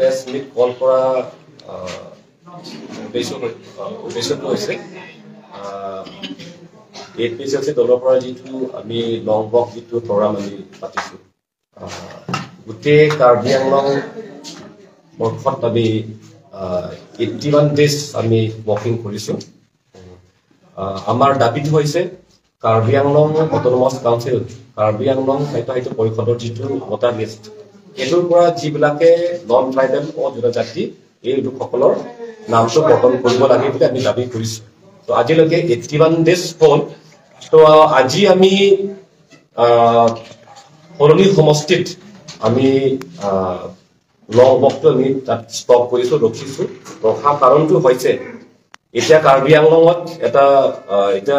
Press meat কল কৰা উদ্দেশ্যটো হৈছে এপিএছএলচি দলৰ পৰা যিটো আমি লং ৱাক যিটো প্ৰগ্ৰাম আমি পাতিছোঁ, গোটেই কাৰ্বি আংলং বৰ্ষত আমি 81 ডেজ আমি ৱাকিং কৰিছোঁ। আমাৰ দাবীটো হৈছে কাৰ্বি আংলং অট'নমাছ কাউন্সিল, কাৰ্বি আংলং স্বায়ত্তশাসিত পৰিষদৰ যিটো ভোটাৰ লিষ্ট, সেইটোৰ পৰা যিবিলাকে নন ট্ৰাইবেল জনজাতি এই লোকসকলৰ নামটো কৰ্তন কৰিব লাগে বুলি আমি দাবী কৰিছোঁ। তো আজিলৈকে 81 ডেজ হ'ল। তো আজি আমি সলনি সমষ্টিত আমি লং ৱাকটো আমি তাত ষ্টপ কৰিছোঁ, ৰখিছোঁ। ৰখা কাৰণটো হৈছে এতিয়া কাৰ্বি আংলঙত এটা এতিয়া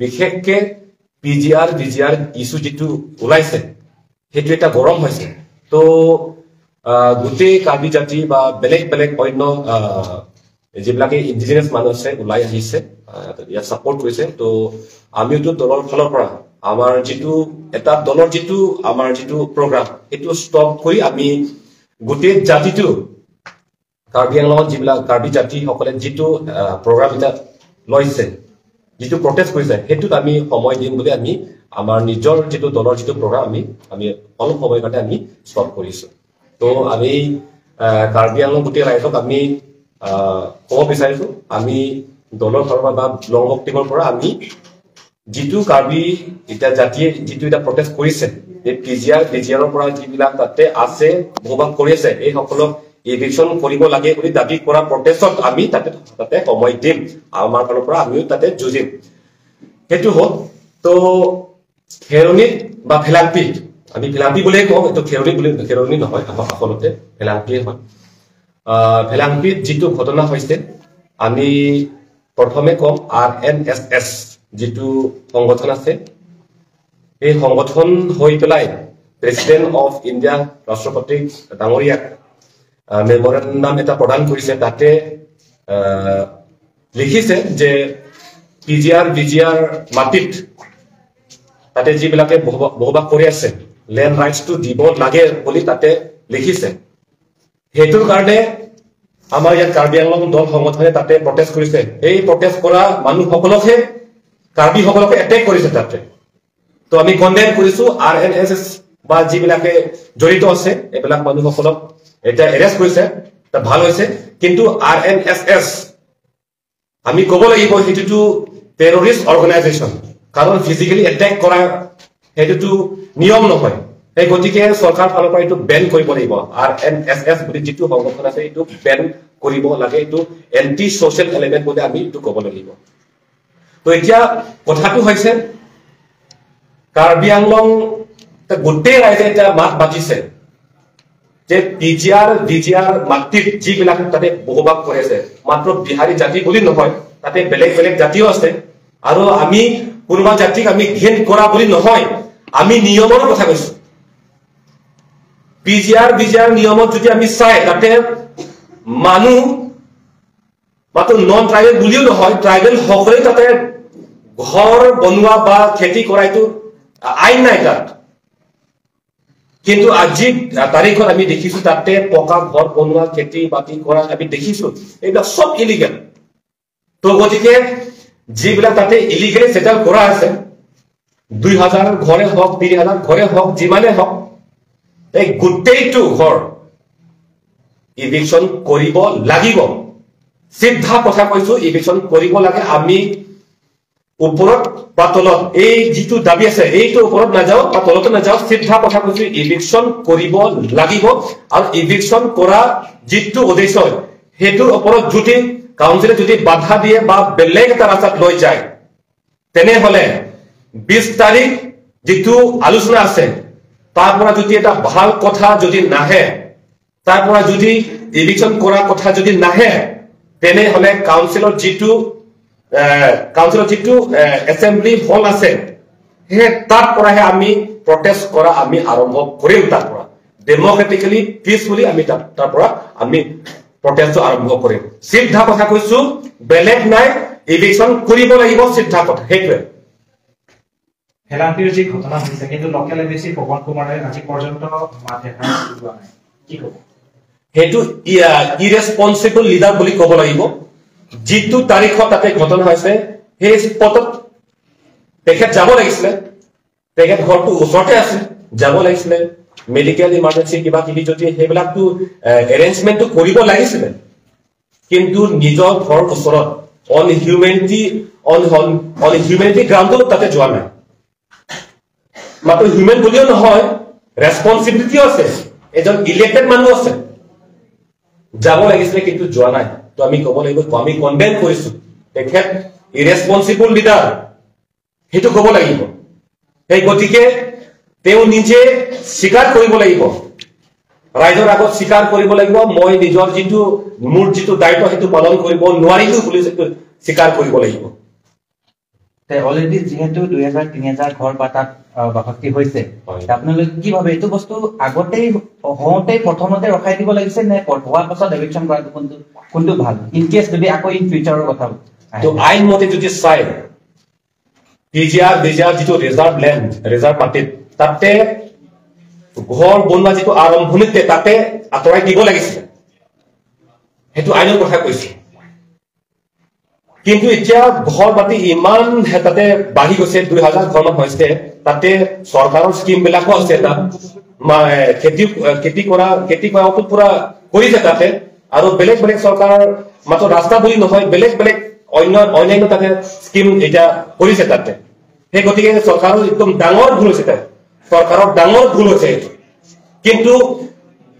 বিশেষকে PGR BGR issue যিটো ওলাইছে সেইটো এটা গৰম হৈছে। তো গোটেই কাৰ্বি জাতি বা বেলেগ বেলেগ অন্য যিবিলাকে ইণ্ডিজিনাছ মানুহ আছে ওলাই আহিছে, ইয়াত ছাপৰ্ট কৰিছে। তো আমিওতো দলৰ ফালৰ পৰা আমাৰ যিটো এটা দলৰ যিটো আমাৰ যিটো প্ৰগ্ৰাম সেইটো ষ্টপ কৰি আমি গোটেই জাতিটো কাৰ্বি আংলঙত যিবিলাক কাৰ্বি জাতিসকলে যিটো প্ৰগ্ৰাম এতিয়া লৈছে, যিটো প্ৰটেষ্ট কৰিছে, সেইটোত আমি সময় দিম বুলি আমি আমাৰ নিজৰ যিটো দলৰ যিটো প্ৰগ্ৰাম আমি আমি অলপ সময়ৰ কাৰণে আমি ষ্টপ কৰিছো। তো আমি কাৰ্বি আংলং গোটেই ৰাইজক আমি ক'ব বিচাৰিছো, আমি দলৰ ফালৰ পৰা বা লং ৱাক টিমৰ পৰা আমি যিটো কাৰ্বি এতিয়া জাতিয়ে যিটো এতিয়া প্ৰটেষ্ট কৰিছে, এই PGR বিজিআৰৰ পৰা যিবিলাক তাতে আছে বসবাস কৰি আছে এইসকলক ইভিকশ্যন কৰিব লাগে বুলি দাবী কৰা প্ৰটেষ্টত আমি তাতে তাতে সময় দিম, আমাৰ ফালৰ পৰা আমিও তাতে যুঁজিম। সেইটো হ'ল। তো খেৰণিত বা ভেলাংপিত, আমি ভেলাংপি বুলিয়ে কওঁ, এইটো খেৰণি বুলি খেৰণি নহয়, আচলতে ভেলাংপিয়ে হয়। ভেলাংপিত যিটো ঘটনা হৈছে, আমি প্ৰথমে কম RNSS যিটো সংগঠন আছে, এই সংগঠন হৈ পেলাই প্ৰেচিডেণ্ট অফ ইণ্ডিয়া ৰাষ্ট্ৰপতি ডাঙৰীয়াক মেমৰেণ্ডাম এটা প্ৰদান কৰিছে। তাতে লিখিছে যে PGR BGR মাটিত তাতে যিবিলাকে বসবাস কৰি আছে লেণ্ড ৰাইটছটো দিব লাগে বুলি তাতে লিখিছে। সেইটোৰ কাৰণে আমাৰ ইয়াত কাৰ্বি আংলং দল সংগঠনে তাতে প্ৰটেষ্ট কৰিছে। এই প্ৰটেষ্ট কৰা মানুহসকলকহে, কাৰ্বিসকলকে এটেক কৰিছে তাতে। তো আমি কণ্ডেম কৰিছো RNSS বা যিবিলাকে জড়িত আছে এইবিলাক মানুহসকলক এতিয়া এৰেষ্ট কৰিছে, ভাল হৈছে। কিন্তু RNSS আমি ক'ব লাগিব সেইটোতো টেৰৰিষ্ট অৰ্গেনাইজেশ্যন, কাৰণ ফিজিকেলি এটেক কৰা সেইটোতো নিয়ম নহয়। সেই গতিকে চৰকাৰ ফালৰ পৰা এইটো বেন কৰিব লাগিব। RNSS বুলি যিটো সংগঠন আছে এইটো বেন কৰিব লাগে, এইটো এণ্টি ছচিয়েল এলিমেণ্ট বুলি আমি এইটো ক'ব লাগিব। তো এতিয়া কথাটো হৈছে কাৰ্বি আংলং গোটেই ৰাইজে এতিয়া মাত মাতিছে যে PGR BGR মাটিত যিবিলাক তাতে বসবাস কৰি আছে, মাত্ৰ বিহাৰী জাতি বুলি নহয়, তাতে বেলেগ বেলেগ জাতিও আছে। আৰু আমি কোনোবা জাতিক আমি ঘৃণ কৰা বুলি নহয়, আমি নিয়মৰ কথা কৈছো। PGR BGR নিয়মত যদি আমি চাই তাতে মানুহ মাত্ৰ নন ট্ৰাইবেল বুলিও নহয়, ট্ৰাইবেল সকলে তাতে ঘৰ বনোৱা বা খেতি কৰা এইটো আইন নাই তাত। কিন্তু আজি তাৰিখত আমি দেখিছো তাতে পকা ঘৰ বনোৱা, খেতি বাতি কৰা আমি দেখিছো, এইবিলাক চব ইলিগেল। তো গতিকে যিবিলাক তাতে ইলিগেলি চেটেল কৰা আছে, 2000 ঘৰে হওক, 3000 ঘৰে হওক, যিমানে হওক, এই গোটেইটো ঘৰ ইভিকশ্যন কৰিব লাগিব। চিধা কথা কৈছো, ইভিকশ্যন কৰিব লাগে। আমি ওপৰত বা তলত এই যিটো দাবী আছে এইটো ওপৰত নাযাওঁ বা তলতো নাযাওঁ, চিধা কথা কৈছো, ইভিকশ্যন কৰিব লাগিব। আৰু ইভিকশ্যন কৰা যিটো উদ্দেশ্য সেইটোৰ ওপৰত যদি কাউন্সিলে যদি বাধা দিয়ে বা বেলেগ এটা ৰাস্তাত লৈ যায়, তেনেহলে 20 তাৰিখ যিটো আলোচনা আছে তাৰ পৰা যদি এটা ভাল কথা যদি নাহে, তাৰ পৰা যদি ইভিকশ্যন কৰা কথা যদি নাহে, তেনেহলে কাউন্সিলৰ যিটো এছেম্বলি হল আছে সেই তাৰ পৰাহে আমি প্ৰটেষ্ট কৰা আমি আৰম্ভ কৰিম। তাৰ পৰা ডেমক্ৰেটিকেলি পিচফুলি আমি তাৰ পৰা আমি প্ৰটেষ্টটো আৰম্ভ কৰিম। চিধা কথা কৈছো, বেলেগ নাই, ইভিকশ্যন কৰিব লাগিব, চিধা কথা সেইটোৱে। ভেলাংপিৰ যি ঘটনা হৈছে, কিন্তু লোকেল এমএচি পৱন কুমাৰে আজি পৰ্যন্ত মাত এষাৰ ওলোৱা নাই, কি ক'ব? সেইটো ইৰেচপনচিবল লিডাৰ বুলি ক'ব লাগিব। যিটো তাৰিখত তাতে ঘটনা হৈছে সেই স্পটত তেখেত যাব লাগিছিলে, তেখেত ঘৰটো ওচৰতে আছিল, যাব লাগিছিলে। মেডিকেল ইমাৰ্জেঞ্চি কিবা কিবি যদি সেইবিলাকতো এৰেঞ্জমেণ্টটো কৰিব লাগিছিলে, কিন্তু নিজৰ ঘৰৰ ওচৰত অন হিউমেনিটি অন হিউমেনিটি গ্ৰাউণ্ডত তাতে যোৱা নাই। মাত্ৰ হিউমেন বুলিও নহয়, ৰেচপনচিবিলিটিও আছে, এজন ইলেক্টেড মানুহ আছে, যাব লাগিছিলে কিন্তু যোৱা নাই। তো আমি ক'ব লাগিব, আমি কণ্ডেম কৰিছো, তেখেত ইৰেচপনচিবল লিডাৰ, সেইটো ক'ব লাগিব। সেই গতিকে তেওঁ নিজে স্বীকাৰ কৰিব লাগিব, ৰাইজৰ আগত স্বীকাৰ কৰিব লাগিব, মই নিজৰ যিটো মোৰ যিটো দায়িত্ব সেইটো পালন কৰিব নোৱাৰিলো বুলি স্বীকাৰ কৰিব লাগিব। অলৰেডি যিহেতু 2000 3000 ঘৰ বা তাত বাসস্তি হৈছে, আপোনালোকে কি ভাবে এইটো বস্তু আগতেই হওঁতেই প্ৰথমতে ৰখাই দিব লাগিছে নে হোৱাৰ পাছত এভিকশ্যন কৰাটো কোনটো ভাল, ইন কেছ যদি আকৌ ইন ফিউচাৰৰ কথা? তো আইন মতে যদি চাই পিজিআৰ বিজিআৰ যিটো ৰিজাৰ্ভ লেণ্ড, ৰিজাৰ্ভ মাটিত তাতে ঘৰ বনোৱা যিটো আৰম্ভণিতে তাতে আঁতৰাই দিব লাগিছিলে, সেইটো আইনৰ কথা কৈছে। কিন্তু এতিয়া ঘৰ মাটি ইমান তাতে বাঢ়ি গৈছে, 2000 ঘৰমান হৈছে, তাতে চৰকাৰৰ স্কিম বিলাকো আছে, তাত খেতি কৰাটো পুৰা কৰিছে তাতে, আৰু বেলেগ বেলেগ চৰকাৰৰ মাত্ৰ ৰাস্তা বুলি নহয়, বেলেগ বেলেগ অন্যান্য তাতে স্কিম এতিয়া কৰিছে তাতে। সেই গতিকে চৰকাৰৰ একদম ডাঙৰ ভুল হৈছে, তাত চৰকাৰৰ ডাঙৰ ভুল হৈছে এইটো। কিন্তু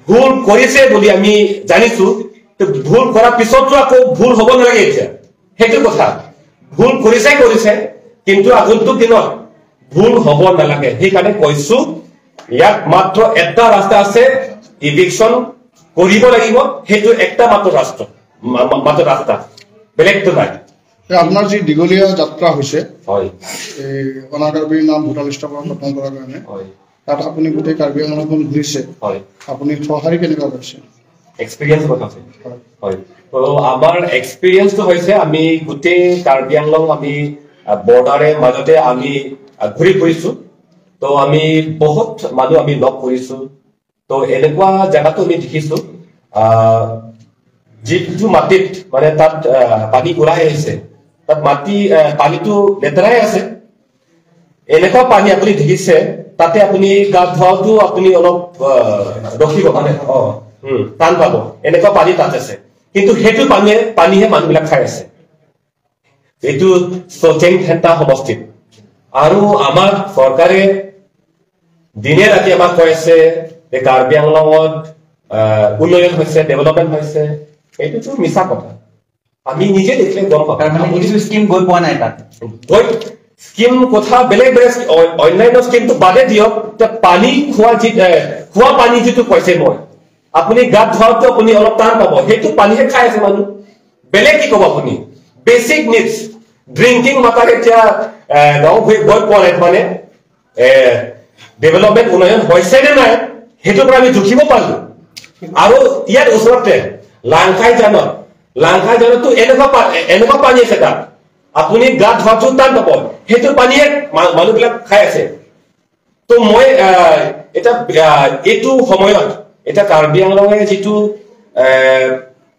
ভুল কৰিছে বুলি আমি জানিছো, ভুল কৰাৰ পিছতো আকৌ ভুল হ'ব নালাগে এতিয়া, সেইটো কথা। ভুল কৰিছে কৰিছে, কিন্তু আগন্তুক দিনত ভুল হ'ব নালাগে। সেইকাৰণে কৈছো ইয়াত মাত্ৰ এটা ৰাস্তা আছে, ইভিকশ্যন কৰিব লাগিব, সেইটো একটা মাত্ৰ ৰাস্তা, মাত্ৰ ৰাস্তা, বেলেগটো নাই। আপোনাৰ যি দীঘলীয়া যাত্ৰা হৈছে এই অনাকাৰ্বিৰ নাম ভোটাৰ লিষ্টৰ পৰা খতম কৰাৰ কাৰণে, তাত আপুনি গোটেই কাৰ্বি আংলংখন ঘূৰিছে, আপুনি সঁহাৰি কেনেকুৱা পাইছে? এক্সপিৰিয়েঞ্চ কথা আছে। হয়, তো আমাৰ এক্সপিৰিয়েঞ্চটো হৈছে আমি গোটেই কাৰ্বি আংলং আমি বৰ্ডাৰে মাজতে আমি ঘূৰি ফুৰিছো, তো আমি বহুত মানুহ আমি লগ কৰিছো। তো এনেকুৱা জেগাতো আমি দেখিছো যিটো মাটিত মানে তাত পানী ওলাই আহিছে, তাত মাটি পানীটো লেতেৰাই আছে, এনেকুৱা পানী আপুনি দেখিছে, তাতে আপুনি গা ধোৱাটো আপুনি অলপ ৰখিব মানে টান পাব, এনেকুৱা পানী তাত আছে। কিন্তু সেইটো পানীহে মানুহবিলাক খাই আছে, এইটো চচেং থেন্তা সমষ্টিত। আৰু আমাৰ চৰকাৰে দিনে ৰাতি আমাক কৈ আছে যে কাৰ্বি আংলঙত উন্নয়ন হৈছে, ডেভেলপমেণ্ট হৈছে, এইটোতো মিছা কথা। আমি নিজে দেখিলে গম পাম। স্কিম গৈ পোৱা নাই তাত, গৈ স্কিম কথা বেলেগ বেলেগ অন্যান্য স্কিমটো বাদে দিয়ক, পানী খোৱা যি খোৱা পানী যিটো কৈছে মই, আপুনি গাত ধোৱাটো আপুনি অলপ টান পাব, সেইটো পানীহে খাই আছে মানুহ, বেলেগ কি ক'ব আপুনি? বেচিক নিডছ ড্ৰিংকিং ৱাটাৰ এতিয়া গাঁও গৈ পোৱা নাই, মানে ডেভেলপমেণ্ট উন্নয়ন হৈছে নে নাই সেইটোৰ পৰা আমি জুখিব পাৰো। আৰু ইয়াত ওচৰতে লাংখাইজানত, লাংখাইজানতো এনেকুৱা পানী আছে তাত, আপুনি গা ধোৱাটো টান পাব, সেইটো পানীয়ে মানুহবিলাক খাই আছে। তো মই এতিয়া এইটো সময়ত এতিয়া কাৰ্বি আংলঙে যিটো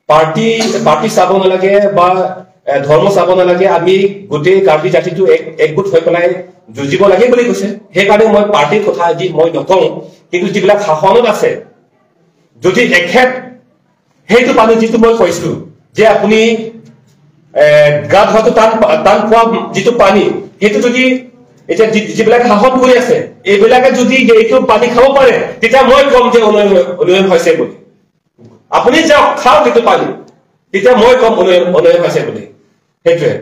পাৰ্টি চাব নালাগে বা ধৰ্ম চাব নালাগে, আমি গোটেই কাৰ্বি জাতিটো একগোট হৈ পেলাই যুঁজিব লাগে বুলি কৈছে। সেইকাৰণে মই পাৰ্টিৰ কথা আজি মই নকওঁ, কিন্তু যিবিলাক শাসনত আছে, যদি এখেত সেইটো পানী যিটো মই কৈছো যে আপুনি গা ধোৱাটো টান পোৱা যিটো পানী, সেইটো যদি এতিয়া যিবিলাক শাসন কৰি আছে এইবিলাকে যদি এইটো পানী খাব পাৰে, তেতিয়া মই কম যে উন্নয়ন হৈছে বুলি। আপুনি যাওক খাওক এইটো পানী, তেতিয়া মই কম উন্নয়ন হৈছে বুলি। সেইটোৱে।